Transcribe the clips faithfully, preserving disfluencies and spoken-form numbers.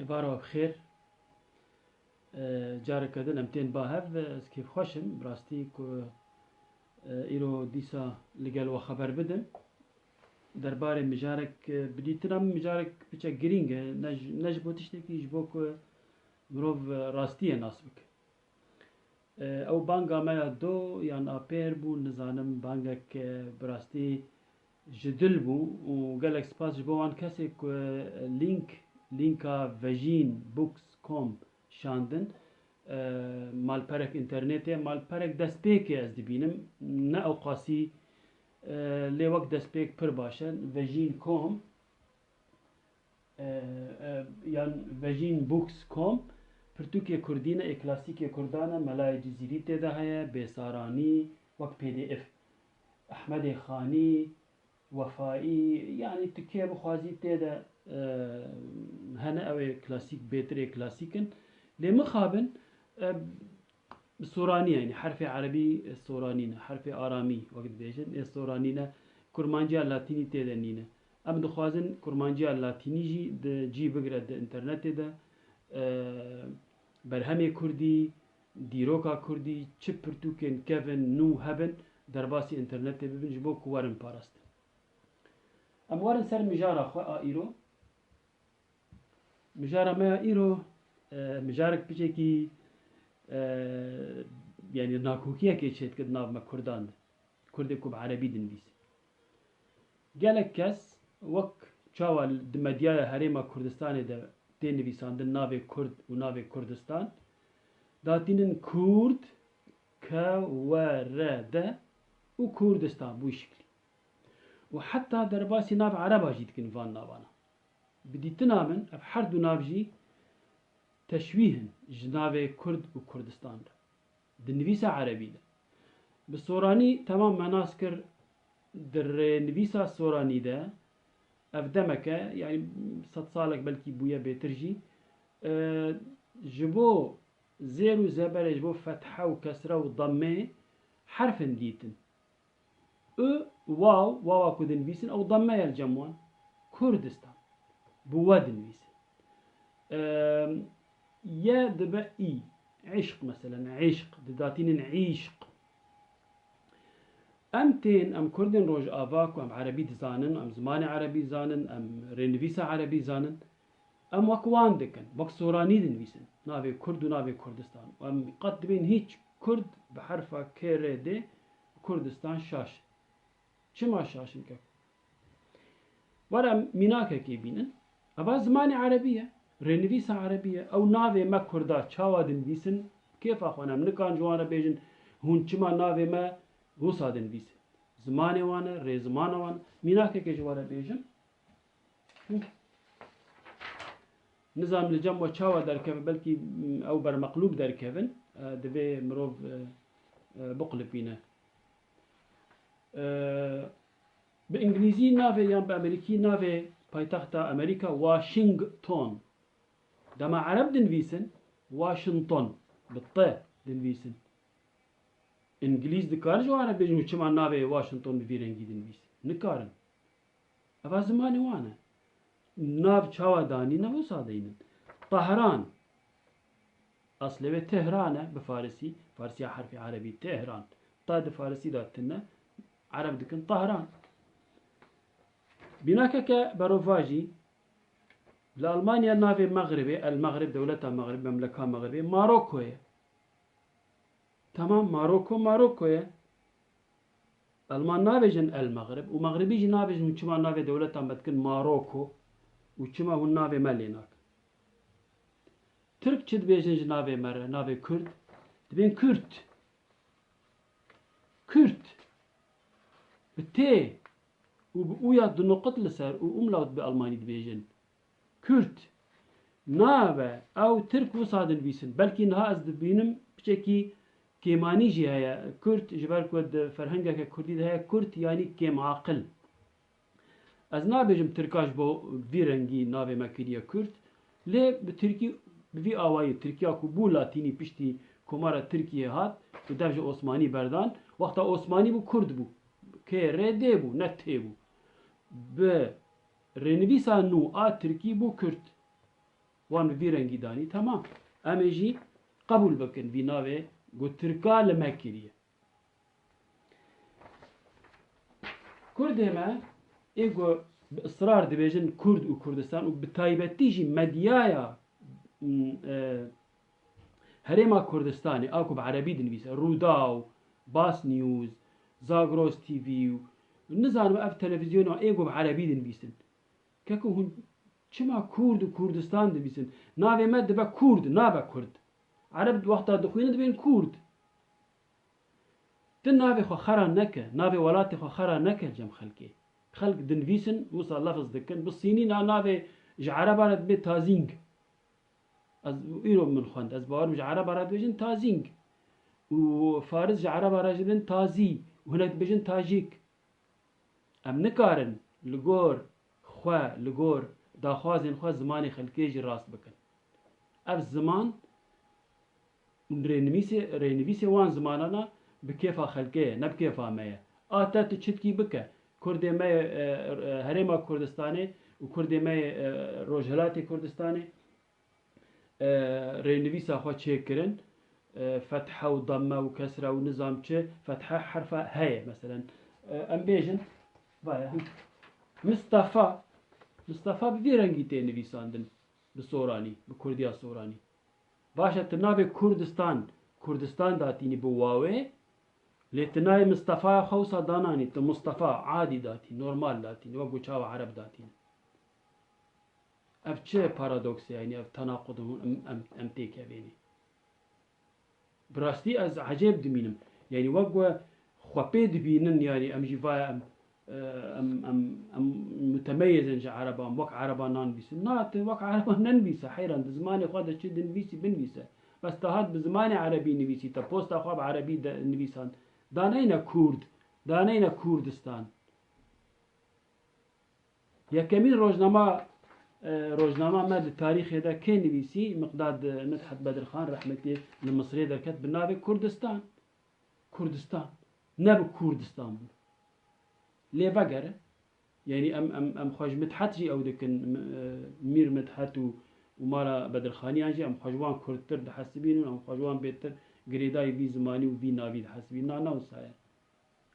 Êvara bi xêr. E, careke din em tên ba hev. Ez kêfxweş im, bi rastî ku, e, îro dîsa li gel we xeber bidim. Derbarê mijarek, e, bi dîtina min mijarek piçek girîng e. Ne ji, ne ji bo tiştekî, ji bo ku mirov, e, rastiyê nas bike. E, ew banga me ya do yan a pêr bû, nizanim, bangek, e, bi rastî ji dil bû û gelek spas ji bo wan kesê ku lînk, lînka vejîn books com şandin. E, malperek înternetê, malperek destpêkê ez dibînim, ne ewqasî, e, lê wek destpêk pir baş e. Vejîn com, e, e, yan vejîn books com, pirtûkê kurdî ne, ê klasîkê kurdan e, Melayê Cizîrî tê de heye, Bêsaranî, wek P D F. Ehmedê Xanî, Wefaî, yanî tu kê bixwazî tê de, e, hene, ew ê klasîk, bêtirê klasîk in. Lê mixabin, e, Bi soranî ye, yanî herfê erebî, e, soranî ne, herfê aramî wek dibêjin, ê soranî ne, kurmanciya latînî tê de nîne. Em dixwazin kurmanciya latînî jî di cî bigire di înternetê de, e, berhemê kurdî, dîroka kurdî, çi pirtûkên kevin nû hebin, derbasî înternetê bibin ji bo ku werin parastin. Em werin ser mijara xwe a îro. Mijara me ya îro, e, mijarek piçekî, e, yanî nakokiyekê çêdike di nav me kurdan de. Kurdê ku bi erebî dinivîse. Gelek kes wek çawa di medyaya Herêma Kurdistanê de tê nivîsandin navê Kurd û navê Kurdistan, datînin Kurd, K W R D û Kurdistan bi wî şiklî. Û heta derbasî nav ereba jî dikin van navana. Bi dîtina min ev her du nav jî teşwîh in ji navê Kurd û Kurdistan re. Di nivîsa erebî de. Bi soranî temam me nas kir, di rênivîsa soranî de ev demeke, yanî sed salek belkî bûye bêtir jî, e, ji bo zêr û zeberê, ji bo fethe û kesre û demmê herf in dîtin. Û waw, wawa ku dinivîsin, ew demme ye li cem wan. Kurdistan. Bi we dinivîsin. Em, ye dibe î. Îşq meselen, îşq. Didatînin îşq. Em tên, em Kurdên Rojava ku em erebî dizanin, em zimanê erebî zanin, em rênivîsa erebî zanin, em wek wan dikin, wek soranî dinivîsin. Navê Kurd û navê Kurdistan. Û em qet dibên hîç Kurd bi herfa K R D Kurdistan şaş. Çima şaş in keko? Were em mînakekê bînin. Eva zimanê erebî ye. Rênivîsa erebî ye. Ew navê me Kurda çawa dinivîsin? Kêfa xwe ne. Em nikarin ji wan re bêjin, hûn çima navê me wisa dinivîsin? Zimanê wan e, rêzimana wan e. Mînakekê ji we re bêjim. Nizanim li cem we çawa derkeve, belkî, mm, ew bermeqlûb derkevin. E, divê mirov, e, e, biqulipîne. E, bi îngilîzî navê yan bi amerîkî navê paytexta Amerîka Washington. Dema ereb dinivîsin, Washington, bi T dinivîsin. Îngilîz dikarin ji wan re bêjin û çima navê Washington bi vî rengî dinivîsin? Nikarin. Eva zimanê wan e. Nav çawa danîne wisa deynin. Tahran. Aslê wê Tehran e bi farisî. Farisiya herfê erebî Tehran. Ta di farisî de tune. Ereb dikin Tahran. Bînakeke berovajî, li Almanya navê Mexribê, El Mexrib, dewleta Mexrib, memleka Mexribê, Maroko ye. Tamam, Maroko, Maroko ye. Alman nabêjin El Mexrib û Mexribî jî nabêjin hûn çima navê dewleta me dikin Maroko û çima hûn navê me lê nakin. Tirk çi dibêjin ji navê me re, navê Kurd? Dibên Kürt. Kürt. Bi T û bi û ya du nuqut li ser û umlaut bi almanî dibêjin. Kürt. Nabe, ew Tirk wisa dinivîsin. Belkî niha ez dibînim piçekî kêmanî jî heye. Kürt, ji ber ku di ferhengeke kurdî de heye, Kürt yanî kêmaqil. Ez nabêjim Tirka ji bo vî rengî navê me kiriye Kürt, lê bi Tirkî, bi vî awayî Tirkiya ku bû latînî piştî Komara Tirkiyê hat û dev ji Osmanî berdan, wexta Osmanî bû Kurd bû. K R D bû, ne T bû. Bi rênivîsa nû a Tirkî bû Kürt. Wan bi vî rengî danî, temam. Em ê jî qebûl bikin vî navê ku tirka li me kiriye. Kurdê me ê ku bi israr dibêjin Kurd û Kurdistan û bi taybetî jî medyaya, m, e, Herêma Kurdistanê, a ku bi erebî dinivîse, Rûdaw, Bas News, Zagros T V û nizanim ev televîzyona ê ku bi erebî dinivîsin. Keko hûn çima Kurd û Kurdistan dinivîsin? Navê me dibe Kurd, nabe Kurd. Ereb wexta dixwînin dibên Kurd. Tu navê xwe xera neke, navê welatê xwe xera neke cem xelkê. Xelk dinivîsin, wisa lefz dikin, bi sînî na navê ji ereba re dibê Tazîng. Ez îro min xwend, ez bawerim ji ereba re dibêjin Tazîng. Û faris ji ereba re jî dibin Tazî. Û hinek dibêjin Tajîk. Em nikarin li gor xwe, li gor daxwazên xwe zimanê xelkê jî rast bikin. Ev ziman rênivîsê, rênivîsê wan zimanan a bi kêfa xelkê ye, ne bi kêfa me ye. A te tu çitkî bike, Kurdê me yê, e, e, Herêma Kurdistanê û Kurdê me yê, e, Rojhilatê Kurdistanê, e, rênivîsa xwe çêkirin. E, fethe û damme û kesre û nizam çi, fethe herfa he ye, meselen. E, em bêjin, vaya, Mistefa, Mistefa bi vî rengî tê nivîsandin, bi soranî, bi kurdiya soranî. Baş e, tu navê Kurdistan, Kurdistan datînî bi wawê, lê tu navê Mistefaya xwe wisa dananî, tu Mistefa adî datî, normal datînî, wek ku çawa ereb datîne. Ev çi paradoks e, yanî ev tenaqud e hûn em, em, em têkevênê. Bi rastî ez ecêb dimînim. Yanî wek we xwe pê dibînin, yanî em jî vaya em, e, em, em, em mutemeyez in ji ereban, wek ereban nanivîsin. Na, tu wek ereban nenivîse, heyran, di zimanê xwe de çi dinivîsî, binivîse. Bes te hat bi zimanê erebî nivîsî, te posta xwe bi erebî de nivîsand. Daneyne Kurd, daneyne Kurdistan. Yekemîn rojnama, e, rojnama me di tarîxê de kê nivîsî? Miqdad Midhet Bedirxan rehmetî li Misirê derket bi navê Kurdistan. Kurdistan. Ne bi Kurdistan bû. Lê vegere. Yanî em, em, em xwe ji Midhet jî ew dikin, m-, e, Mîr Midhet û, û Mala Bedirxaniyan jî em xwe ji wan kurdtir dihesibînin, em xwe ji wan bêtir girêdayî vî zimanî û vî navî dihesibînin. Na, ne wisa ye.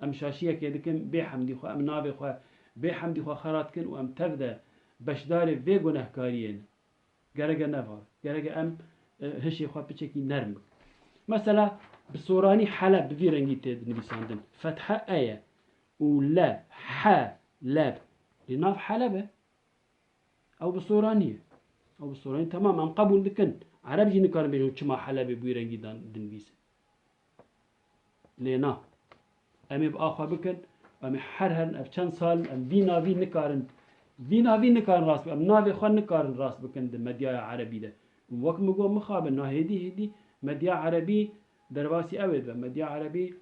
Em şaşiyekê dikin, bê hemdî xwe, em navê xwe, bê hemdî xwe xera dikin û em tev de beşdarê vê gunehkariyê ne. Gereke neva, gereke em, e, hişê xwe piçekî nerm bikin. Mesela, bi soranî Heleb bi vî rengî tê nivîsandin. Fethe e ye. Û le, he, leb. Lê nav Heleb e. Ew bi soranî ye. Ew bi soranî, temam, em qebûl dikin. Ereb jî nikarin bêjin çima Helebê bi wî rengî dan dinivîsin. Lê na. Em ê bi a xwe bikin. Em ê her herin, ev çend sal in, em vî navî nikarin, vî navî nikarin rast bikin. Em navê xwe nikarin rast bikin di medyaya erebî de. Û wek min got, mixabin, na hêdî hêdî medya erebî derbasî ew ê dibe. Medya erebî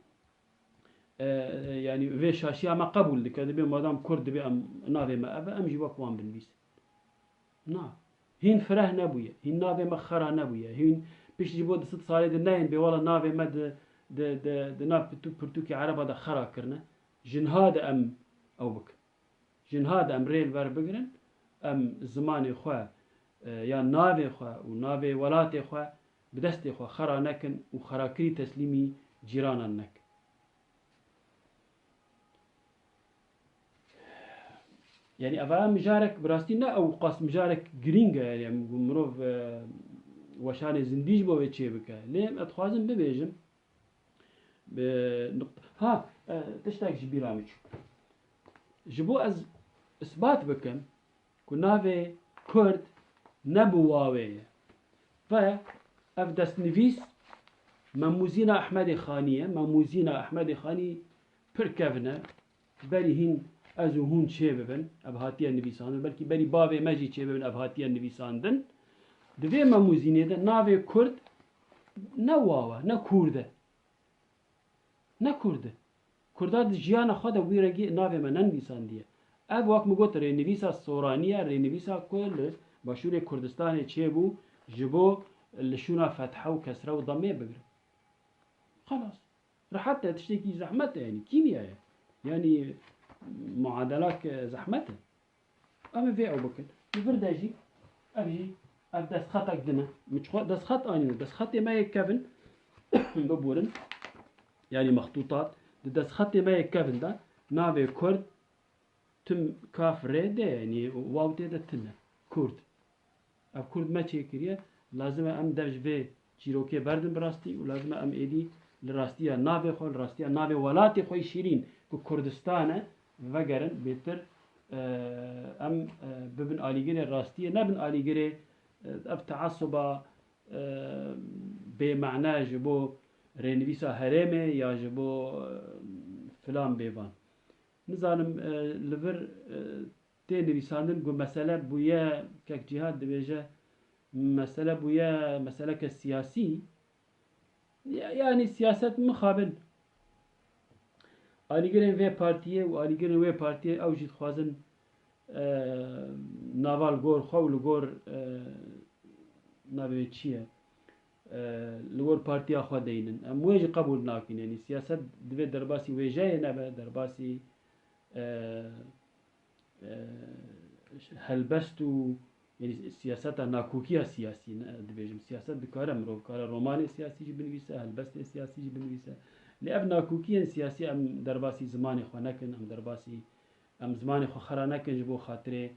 e, e, yanî vê şaşiya me qebûl dike, dibê madam Kurd dibê em navê me ev e, em jî wek wan binivîsin. Na. Hîn fireh nebûye, hîn navê me xera nebûye, hîn pişt ji bo du sed salê di neyên bê wela navê me di, di, di, di nav pirtû-, pirtûkê ereba de xera kirine. Ji niha de em ew bikin. Ji niha de em rê li ber bigirin, em zimanê xwe, e, ya navê xwe û navê welatê xwe bi destê xwe xera nekin û xerakirî teslîmî cîranan nekin. Yanî eva mijarek bi rastî ne ew qas mijarek girîng e, yanî em mirov, e, weşanê zindî ji bo vê çêbike. Lê ez dixwazim bibêjim, bi nuqt-, ha, e, tiştek ji bîra min çû. Ji bo ez isbat bikim, ku navê Kurd ne bi wawê ye. Ve ev destnivîs Memûzîna Ehmedê Xanî ye. Memûzîna Ehmedê Xanî pir kevn e. Berî hîn ez û hûn çêbibin, ev hatiye nivîsandin. Belkî berî bavê me jî çêbibin, ev hatiye nivîsandin. Di vê memûzînê de navê Kurd ne waw e, ne Kurd e. Ne Kurd e. Kurda di jiyana xwe de wî rengî navê me nenivîsandiye. Ev, wek min got, rênivîsa soranî ye, rênivîsa ku li Başûrê Kurdistanê çêbû, ji bo li şûna fethe û kesre û damê bigrin. Xelas. Rehet e, tiştekî zehmet e, yanî kîmya ye. Yanî muadelak, e, zehmet e. Em ê vê ew bikin. Li vir de jî, ev jî Ev destxetek din e. Min çixwe destxet anîne. Destxetê me yê kevin, biborin, yanî mextûtat, di destxetê me yê kevin de navê Kurd tim kaf rê de, yanî waw tê de tine. Kurd. Ev Kurd me çêkiriye. Lazim e em dev ji vê çîrokê berdin bi rastî û lazim e em êdî li rastiya navê xwe, li rastiya navê welatê xwe yî şîrîn ku Kurdistan e, vegerin bêtir, e, em, e, bibin alîgirê rastiyê, nebin alîgirê, e, ev teasuba, e, bêmane ji bo rênivîsa herêmê ya ji bo, e, filan bêvan. Nizanim, e, li vir, e, tê nivîsandin ku mesele bûye, kek Cîhad dibêje, mesele bûye meseleke siyasî. Ya-, yanî siyaset mixabin. Alîgirên vê partiyê û alîgirên wê partiyê ew jî dixwazin, e, nava li gor xwe û li gor, e, navê wê çi ye? E, li gor partiya xwe deynin. Em wê jî qebûl nakin. Yanî siyaset divê derbasî wêjeyê nebe, derbasî, e, e, helbest û, yanî siyaseta nakokiya siyasî, ne, dibêjim, siyaset dikare, mirov kare romanê siyasî jî binivîse, helbestê siyasî jî binivîse. Lê ev nakokiyên siyasî em derbasî zimanê xwe nekin, em derbasî, em zimanê xwe xera nekin ji bo xatirê,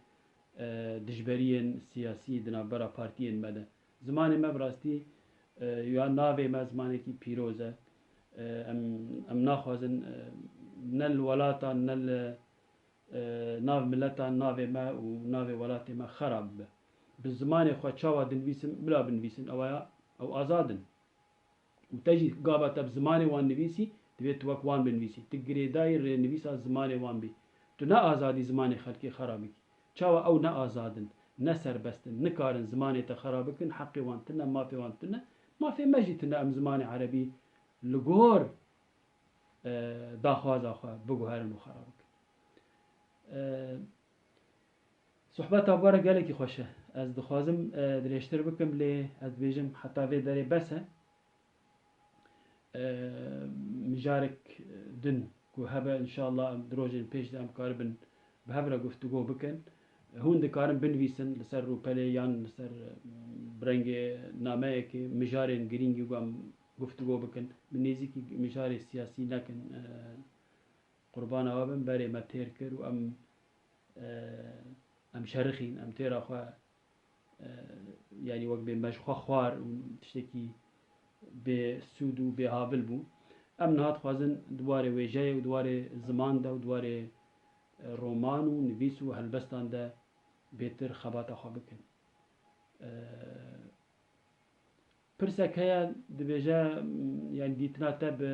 e, dijberiyên siyasî di navbera partiyên me de. Zimanê me bi rastî, e, ya navê me zimanekî pîroz e. E, em, em naxwazin, e, ne li welatan, ne li e, nav mileta, navê me û navê welatê me xerab bibe. Bi zimanê xwe çawa dinivîsin, bila binivîsin, ew ya, ew azad in. Û te jî gava te bi zimanê wan nivîsî, divê tu wek wan binivîsî. Tu girêdayî rênivîsa zimanê wan bî. Tu ne azadî zimanê xelkê xera bikî. Çawa ew ne azad in, ne serbest in, nikarin zimanê te xera bikin, heqê wan tune, mafê wan tune. Mafê me jî tune em zimanê erebî li gor, e, daxwaza xwe biguherin û xera bikin. E, sohbeta bi we re gelekî xweş e. Ez dixwazim, e, dirêjtir bikim, lê ez dibêjim heta vê derê bes e. E, mijarek din ku hebe, înşallah em di rojên pêş de em karibin bi hev re guftûgo bikin. Hûn dikarin binivîsin li ser rûpelê yan li ser, e, bi rengê nameyekê mijarên girîngî ku em guftûgo bikin. Bi nêzîkî mijarê siyasî nekin. E, qurbana we bim, berê me têr kir û em, e, em şerixîn, em têra xwe, e, yanî wek bê me ji xwe xwar û tiştekî bê sûd û bê havil bû. Em niha dixwazin di warê wêjeyê û di warê ziman de û di warê, e, roman û nivîs û helbestan de bêtir xebata xwe bikin. E, Pirsek heye, dibêje, m, yanî dîtina te bi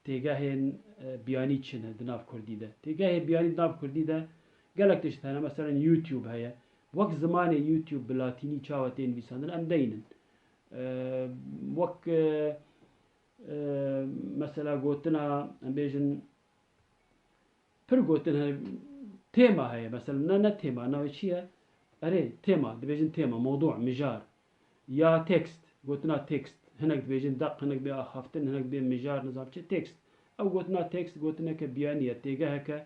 têgehên, e, biyanî çi ne di nav kurdî de? Têgehê biyanî di nav kurdî de gelek tişt hene. Meselen YouTube heye. Wek zimanê YouTube bi latînî çawa tê nivîsandin, em deynin. E, wek, e, e, mesela gotina, em bêjin, pir gotin hene, têma heye. Mesela ne, ne têma, navê çi ye? Erê, têma, dibêjin têma, mewdû, mijar. Ya tekst, gotina tekst. Hinek dibêjin deq, hinek bê axaftin, hinek bê mijar, nizam çi, tekst. Ew gotina tekst, gotineke biyanî ye, têgeheke,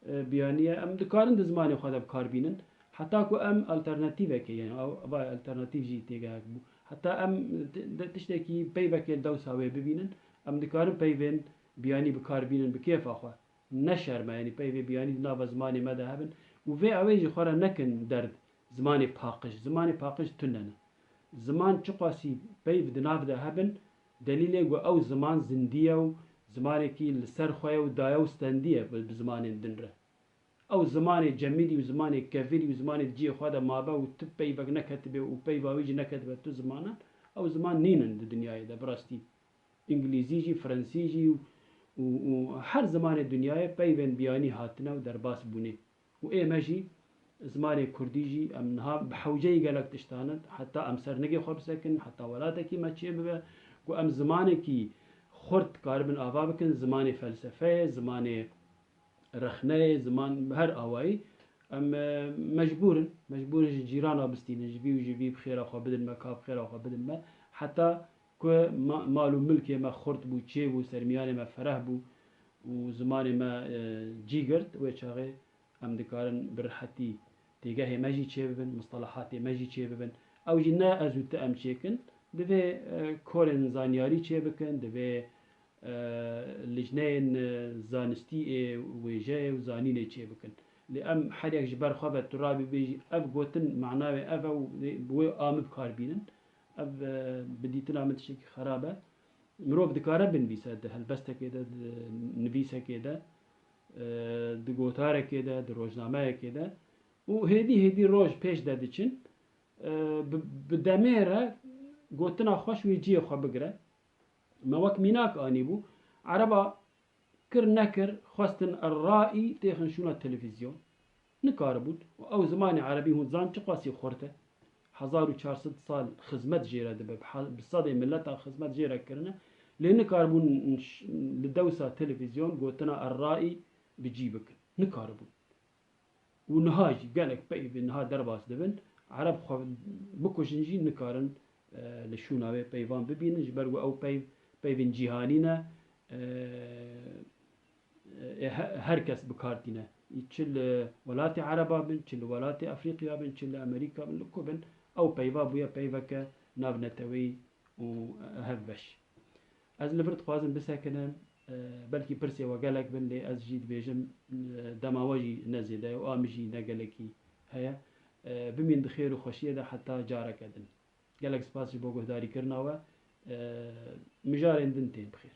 e, biyanî ye. Em dikarin di zimanê xwe de bi kar bînin. Heta ku em alternatîvekê, yani ew, vay alternatîv jî têgehek bû. Heta em ti-, de tiştekî peyvekê li dewsa wê bibînin, em dikarin peyvên biyanî bi kar bînin bi kêfa xwe. Neşerme, yanî peyvê biyanî di nava zimanê me de hebin û vê ewê jî xwe re nekin derd, zimanê paqij. Zimanê paqij tune ne. Ziman çiqasî peyv di nav de hebin, delîlê ku ew ziman zindî ye û zimanekî li ser xwe ye û daye û stendiye bi, bi zimanên din re. Ew zimanê cemidî û zimanê kevirî û zimanê di cihê xwe de mabe û tu peyvek neketibe û peyva wî jî neketibe tu zimanan, ew ziman nînin di dinyayê de bi rastî. Îngilîzî jî, Frensî jî û, û, û her zimanê dinyayê peyvên biyanî hatine û derbas bûne. Û ê me jî zimanê kurdî jî em niha bi hewceyî gelek tiştan in, heta em ser nigê xwe bisekin, heta welatekî me çê bibe, ku em zimanekî xurt karibin ava bikin, zimanê felsefeyê, zimanê rexneyê, ziman bi her awayî. Em, e, mecbûr in, mecbûr in ji cîrana bistînin, ji vî û ji vî bi xêra xwe bidin me, ka bi xêra xwe bidin me. Heta ku ma-, mal û milkê me xurt bû, çê bû, sermiyanê me fereh bû û zimanê me, e, cî girt, wê çaxê em dikarin bi rihetî têgehê me jî çêbibin, mistelehatê me jî çêbibin. Ew jî ne ez û tu em çêkin, divê, e, kolên zanyarî çêbikin, divê, e, lijneyên, e, zanistî ê wêjeyê û zanînê çêbikin. Lê em her yek ji ber xwe ve tu rabî bêjî, ev gotin mana wê ev e û bi wê a min bi kar bînin. Ev, e, bi dîtina min tiştekî xerab e. Mirov dikare binivîse di helbestekê de, di nivîsekê de, e, di gotarekê de, di rojnameyekê de û hêdî hêdî roj pêş de diçin, e, bi, bi demê re gotina xwe ji wê cihê xwe bigire. Me wek mînak anîbû, Ereba kir nekir, xwestin el-raî têxin şûna televîzyon. Nikaribûn. Û ew zimanê erebî hûn zan çiqasî xurt e. Hezar û çar sed sal xizmet jê re dibe, bi ha-, bi sedê mileta xizmet jê re kirine. Lê nikaribûn ş-, li dewsa televîzyon gotina el-raî bi cî bikin. Nikaribûn. Û niha jî gelek peyvên niha derbas dibin, Ereb xwe bikujin jî nikarin, e, li şûna wê peyvan bibînin, ji ber ku ew peyv, peyvên cîhanî ne, e, e, he-, her kes bi kar tîne. Çi li welatê Ereba bin, çi li welatê Efrîqiya bin, çi li Amerîka bin, li ku bin, ew peyva bûye peyveke navneteweyî û hevbeş. Ez li vir dixwazim bisekinim, e, belkî pirsê we gelek bin, lê ez jî dibêjim, e, dema we jî ne zêde ye û a min jî ne gelekî heye. E, bimîn di xêr û xweşiyê de heta careke din. Gelek spas ji bo guhdarîkirina we. E, mijarên din tên bi xêr.